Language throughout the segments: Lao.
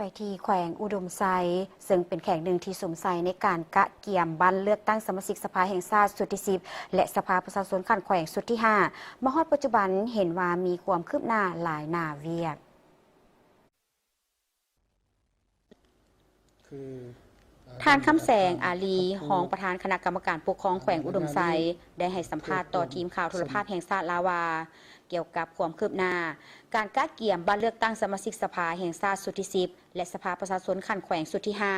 ໄປທີ່ແຂວງອຸດົມໄຊ ເຊິ່ງເປັນແຂວງໜຶ່ງທີ່ສຸມໃສ່ໃນການກະກຽມບັ້ນເລືອກຕັ້ງສະມາຊິກສະພາແຫ່ງຊາດຊຸດທີສິບ ແລະ ສະພາປະຊາຊົນຂັ້ນແຂວງຊຸດທີຫ້າ ມາຮອດປັດຈຸບັນເຫັນວ່າມີຄວາມຄືບໜ້າຫຼາຍໜ້າວຽກ. ທ່ານ ຄຳແສງ ອາລີ ຮອງປະທານຄະນະກຳມະການປົກຄອງແຂວງອຸດົມໄຊ ໄດ້ໃຫ້ສຳພາດຕໍ່ທີມຂ່າວໂທລະພາບແຫ່ງຊາດລາວວ່າ ກ່ຽວກັບຄວາມຄືບໜ້າການກະກຽມບັ້ນເລືອກຕັ້ງສະມາຊິກສະພາແຫ່ງຊາດຊຸດທີສິບ ແລະ ສະພາປະຊາຊົນຂັ້ນແຂວງຊຸດທີຫ້າ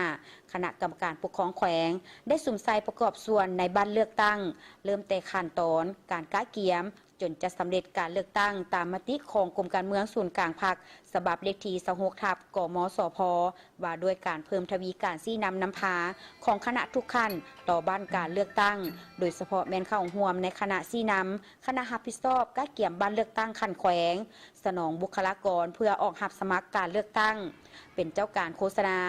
ຄະນະກຳມະການປົກຄອງແຂວງໄດ້ສຸມໃສ່ປະກອບສ່ວນໃນບັ້ນເລືອກຕັ້ງ ເລີ່ມແຕ່ຂັ້ນຕອນການກະກຽມ ຈົນຈະສຳເລັດການເລືອກຕັ້ງຕາມມະຕິຂອງກົມການເມືອງສູນກາງພັກ ສະບັບເລກທີຊາວຫົກ ທັບ ກມສພ ວ່າດ້ວຍການເພີ່ມທະວີການຊີ້ນຳນຳພາຂອງຄະນະທຸກຂັ້ນຕໍ່ບັ້ນການເລືອກຕັ້ງ, ໂດຍສະເພາະແມ່ນເຂົ້າຮ່ວມໃນຄະນະຊີ້ນຳ, ຄະນະຮັບຜິດຊອບກະກຽມບັ້ນເລືອກຕັ້ງຂັ້ນແຂວງ, ສະໜອງບຸກຄະລາກອນເພື່ອອອກຮັບສະໝັກການເລືອກຕັ້ງ, ເປັນເຈົ້າການໂຄສະນາ,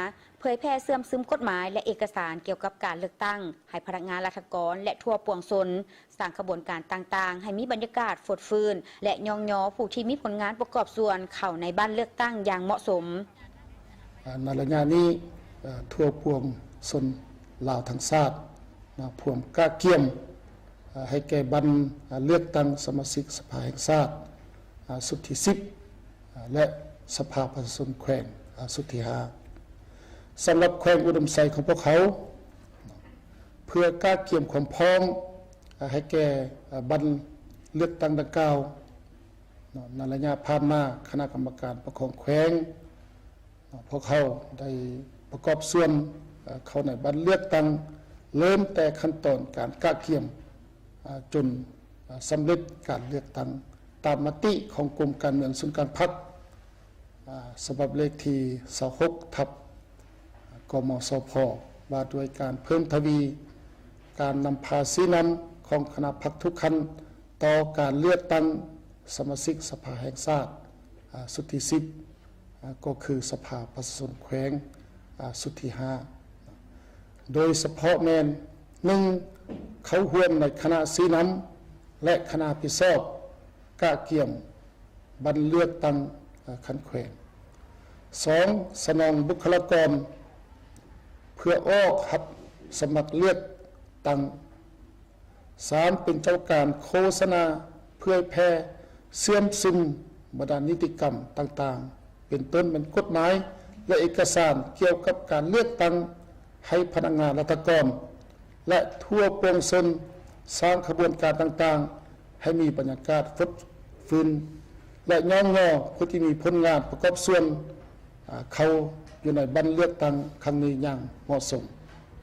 ເຜີຍແຜ່ເຊື່ອມຊຶມກົດໝາຍ ແລະ ເອກະສານກ່ຽວກັບການເລືອກຕັ້ງໃຫ້ພະນັກງານລັດຖະກອນ ແລະ ທົ່ວປວງຊົນ, ສ້າງຂະບວນການຕ່າງໆໃຫ້ມີບັນຍາກາດຟົດຟື້ນ ແລະ ຍ້ອງຍໍຜູ້ທີ່ມີຜົນງານປະກອບສ່ວນເຂົ້າໃນບັ້ນເລືອກຕັ້ງຢ່າງເໝາະສົມ. ໃນໄລຍະນີ້ ທົ່ວປວງຊົນລາວທັງຊາດ ພວມກະກຽມໃຫ້ແກ່ບັ້ນເລືອກຕັ້ງສະມາຊິກສະພາແຫ່ງຊາດຊຸດທີສິບ ແລະ ສະພາປະຊາຊົນແຂວງຊຸດທີຫ້າ ສຳລັບແຂວງອຸດົມໄຊຂອງພວກເຮົາ ເພື່ອກະກຽມຄວາມພ້ອມໃຫ້ແກ່ບັ້ນເລືອກຕັ້ງດັ່ງກ່າວ ໃນໄລຍະຜ່ານມາ ຄະນະກຳມະການປົກຄອງແຂວງ ພວກເຮົາໄດ້ປະກອບສ່ວນເຂົ້າໃນບັ້ນເລືອກຕັ້ງ ເລີ່ມແຕ່ຂັ້ນຕອນການກະກຽມ ຈົນສຳເລັດການເລືອກຕັ້ງຕາມມະຕິຂອງກົມການເມືອງສູນກາງພັກ ສະບັບເລກທີຊາວຫົກ ທັບ ກມສພ ວ່າດ້ວຍການເພີ່ມທະວີການນຳພາຊີ້ນຳຂອງຄະນະພັກທຸກຂັ້ນຕໍ່ການເລືອກຕັ້ງສະມາຊິກສະພາແຫ່ງຊາດ ອາ ຊຸດທີສິບ ອາ ກໍຄືສະພາປະຊາຊົນແຂວງ ອາ ຊຸດທີຫ້າ ໂດຍສະເພາະແມ່ນ ໜຶ່ງ ເຂົ້າຮ່ວມໃນຄະນະຊີ້ນຳ ແລະ ຄະນະຮັບຜິດຊອບກະກຽມບັ້ນເລືອກຕັ້ງ ອາ ຂັ້ນແຂວງ. ສອງ ສະໜອງບຸກຄະລາກອນ ເພື່ອອອກຮັບສະໝັກເລືອກຕັ້ງ. ສາມ ເປັນເຈົ້າການໂຄສະນາເຜີຍແຜ່ເຊື່ອມຊຶມບັນດານິຕິກຳຕ່າງໆ ເປັນຕົ້ນແມ່ນກົດໝາຍ ແລະ ເອກະສານກ່ຽວກັບການເລືອກຕັ້ງໃຫ້ພະນັກງານລັດຖະກອນ ແລະ ທົ່ວປວງຊົນ, ສ້າງຂະບວນການຕ່າງໆ ໃຫ້ມີບັນຍາກາດຟົດຟື້ນ ແລະ ຍ້ອງຍໍຜູ້ທີ່ມີຜົນງານປະກອບສ່ວນ ອາ ເຂົ້າຢູ່ໃນບັ້ນເລືອກຕັ້ງຄັ້ງນີ້ຢ່າງເໝາະສົມ.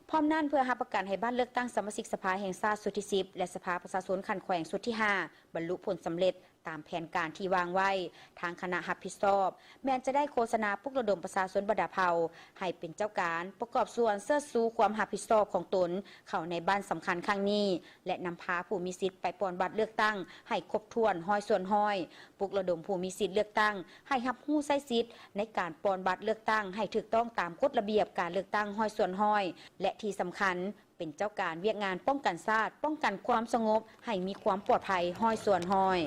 ພ້ອມນັ້ນ, ເພື່ອຮັບປະກັນໃຫ້ບັ້ນເລືອກຕັ້ງສະມາຊິກສະພາແຫ່ງຊາດຊຸດທີສິບ ແລະ ສະພາປະຊາຊົນຂັ້ນແຂວງຊຸດທີຫ້າ ບັນລຸຜົນສຳເລັດຕາມແຜນການທີ່ວາງໄວ້, ທາງຄະນະຮັບຜິດຊອບ ແມ່ນຈະໄດ້ໂຄສະນາປຸກລະດົມປະຊາຊົນບັນດາເຜົ່າ ໃຫ້ເປັນເຈົ້າການປະກອບສ່ວນເຊີດຊູຄວາມຮັບຜິດຊອບຂອງຕົນເຂົ້າໃນບັ້ນສຳຄັນຄັ້ງນີ້ ແລະ ນຳພາຜູ້ມີສິດໄປປ່ອນບັດເລືອກຕັ້ງໃຫ້ຄົບຖ້ວນຮ້ອຍສ່ວນຮ້ອຍ, ປຸກລະດົມຜູ້ມີສິດເລືອກຕັ້ງໃຫ້ຮັບຮູ້ໃຊ້ສິດໃນການປ່ອນບັດເລືອກຕັ້ງໃຫ້ຖືກຕ້ອງຕາມກົດລະບຽບການເລືອກຕັ້ງຮ້ອຍສ່ວນຮ້ອຍ ແລະ ທີ່ສຳຄັນ ເປັນເຈົ້າການວຽກງານປ້ອງກັນຊາດ, ປ້ອງກັນຄວາມສະຫງົບໃຫ້ມີຄວາມປອດໄພຮ້ອຍສ່ວນຮ້ອຍ.